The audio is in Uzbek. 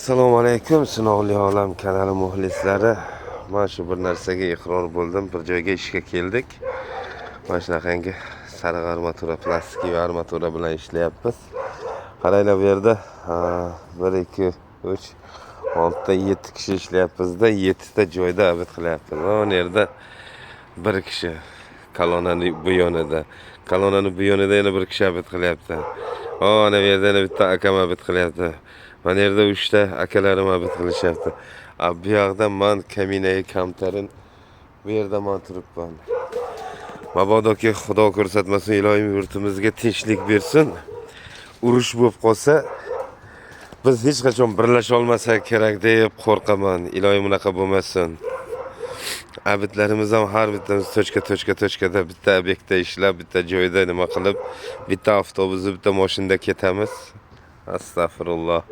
Assalomu alaykum, Sinovli olam kanali muxlislari. Mana shu bir narsaga iqror bo'ldim. Bir joyga ishga keldik. Mana shunaqangi sariq armatura, plastik armatura bilan ishlayapmiz. Qaranglar, bu yerda 1 2 3 6 7 kishi ishlayapmizda, 7 ta joyda obed qilyapmiz. Mana yerda bir kishi kolonnani bu yonida, kolonnani bu yonida yana bir kishi obed qilyapti. Ana bu yerda yana bitta akam obed qilyapti. Mana yerda 3 ta akalarim obed qilishyapti. A bu yoqda man kaminaga kamtarin bu yerda man turibman. Mabodoki Xudo ko'rsatmasin, iloyim yurtimizga tinchlik bersin. Urush bo'lib qolsa, biz hech qachon birlasha olmasak kerak deb qo'rqaman. Iloyim unaqa bo'lmasin. Abidlarimiz ham har bittamiz tochka tochka tochkada bitta obyektda ishlab, bitta joyda nima qilib, bitta avtobusda, bitta mashinada ketamiz. Astag'firulloh.